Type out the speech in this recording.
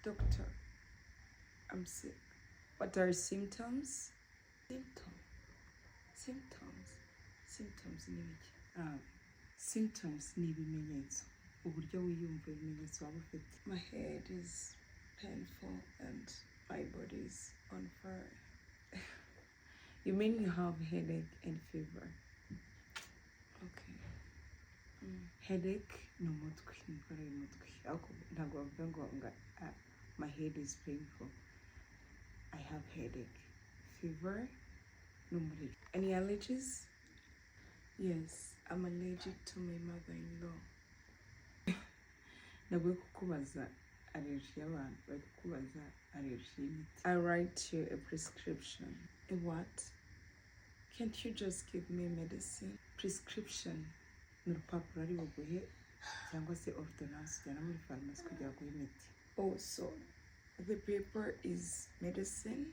Doctor, I'm sick. What are symptoms? Symptom. Symptoms. Symptoms ni ibiki? Ah, symptoms ni ibimenyetso, uburyo wiyumva, ibimenyetso waba ufite. My head is painful and my body is on fire. You mean you have headache and fever? Okay. Headache ni umutwe, ni indwara y'umutwe, ariko ntabwo bavuga ngo ah, "My head is painful, I have headache." Fever ni umuriro. Any allergies? Yes, I'm allergic to my mother-in-law. Ntabwo bari kukubaza allergy y'abantu, bari kukubaza allergy y'imiti. I write you a prescription. A what? Can't you just give me medicine? Prescription ni urupapuro ari buguhe cyangwa se ordonnance ujyana muri farumasi kugira ngo uguhe imiti. Oh, so the paper is medicine?